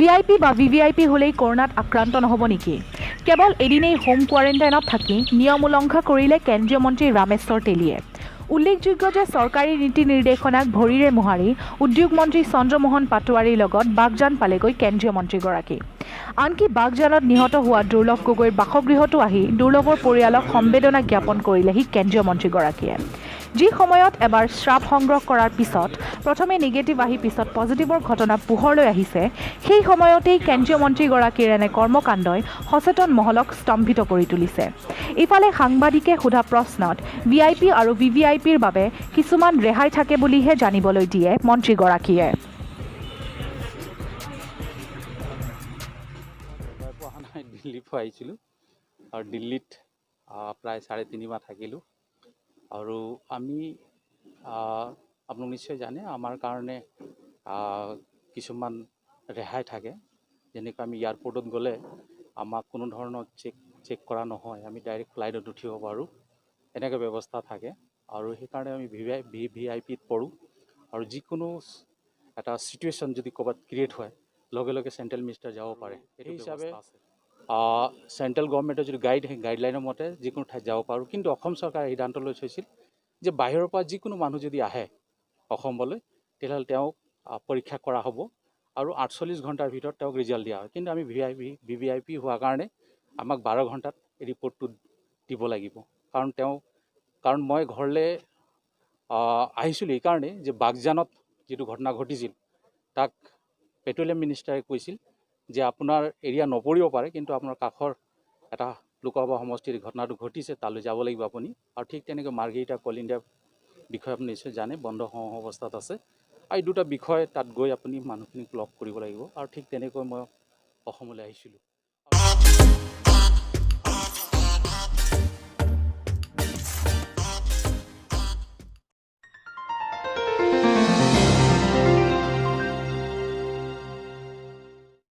V আই P বা V V আই P হ'লেই কৰোণাত আক্ৰান্ত নহ'ব নেকি? কেৱল এদিনেই হোম কোৱাৰেণ্টাইনত থাকি নিয়ম উলংঘা কৰিলে কেন্দ্ৰীয় মন্ত্ৰী ৰামেশ্বৰ তেলীয়ে। উল্লেখযোগ্য যে চৰকাৰী নীতি নিৰ্দেশনাক ভৰিৰে মোহাৰি উদ্যোগ মন্ত্ৰী চন্দ্ৰমোহন পাটোৱাৰীৰ লগত বাগজান পালেগৈ কেন্দ্ৰীয় মন্ত্ৰীগৰাকী। আনকি বাগজানত নিহত হোৱা দুৰ্লভ গগৈৰ বাসগৃহতো আহি দুৰ্লভৰ পৰিয়ালক সম্বেদনা জ্ঞাপন কৰিলেহি কেন্দ্ৰীয় মন্ত্ৰীগৰাকীয়ে। যি সময়ত এবাৰ স্ৰাৱ সংগ্ৰহ কৰাৰ পিছত প্ৰথমে নিগেটিভ আহি পিছত পজিটিভৰ ঘটনা পোহৰলৈ আহিছে, সেই সময়তেই কেন্দ্ৰীয় মন্ত্ৰীগৰাকীৰ এনে কৰ্মকাণ্ডই সচেতন মহলক স্তম্ভিত কৰি তুলিছে। ইফালে সাংবাদিকে সোধা প্ৰশ্নত ভি আই পি আৰু ভি ভি আই পিৰ বাবে কিছুমান ৰেহাই থাকে বুলিহে জানিবলৈ দিয়ে মন্ত্ৰীগৰাকীয়ে। অহা নাই, দিল্লীৰ পৰা আহিছিলোঁ আৰু দিল্লীত প্ৰায় 3.5 মাহ থাকিলোঁ। আৰু আমি আপোনালোক নিশ্চয় জানে, আমাৰ কাৰণে কিছুমান ৰেহাই থাকে। যেনেকৈ আমি এয়াৰপৰ্টত গ'লে আমাক কোনো ধৰণৰ চেক চেক কৰা নহয়, আমি ডাইৰেক্ট ফ্লাইটত উঠিব পাৰোঁ, এনেকৈ ব্যৱস্থা থাকে। আৰু সেইকাৰণে আমি ভি আই পিত পৰোঁ। আৰু যিকোনো এটা ছিটুৱেশ্যন যদি ক'ৰবাত ক্ৰিয়েট হয়, লগে লগে চেণ্ট্ৰেল মিনিষ্টাৰ যাব পাৰে। সেই হিচাপে চেণ্ট্ৰেল গভৰ্ণমেণ্টৰ যিটো গাইডলাইনৰ মতে যিকোনো ঠাইত যাব পাৰোঁ। কিন্তু অসম চৰকাৰে সিদ্ধান্ত লৈ থৈছিল যে বাহিৰৰ পৰা যিকোনো মানুহ যদি আহে অসমলৈ, তেতিয়াহ'লে তেওঁক পৰীক্ষা কৰা হ'ব আৰু 48 ঘণ্টাৰ ভিতৰত তেওঁক ৰিজাল্ট দিয়া হয়। কিন্তু আমি ভি আই পি, ভি ভি আই পি হোৱাৰ কাৰণে আমাক 12 ঘণ্টাত ৰিপৰ্টটো দিব লাগিব। কাৰণ মই ঘৰলৈ আহিছিলোঁ এইকাৰণেই যে বাগজানত যিটো ঘটনা ঘটিছিল, তাক পেট্ৰলিয়াম মিনিষ্টাৰে কৈছিল যে আপোনাৰ এৰিয়া নপৰিব পাৰে, কিন্তু আপোনাৰ কাষৰ এটা লোকসভা সমষ্টিৰ ঘটনাটো ঘটিছে, তালৈ যাব লাগিব আপুনি। আৰু ঠিক তেনেকৈ মাৰ্ঘেৰিটা কল ইণ্ডিয়াৰ বিষয়ে আপুনি নিশ্চয় জানে, বন্ধ হওঁ অৱস্থাত আছে। আৰু এই দুটা বিষয় তাত গৈ আপুনি মানুহখিনিক লগ কৰিব লাগিব। আৰু ঠিক তেনেকৈ মই অসমলৈ আহিছিলোঁ।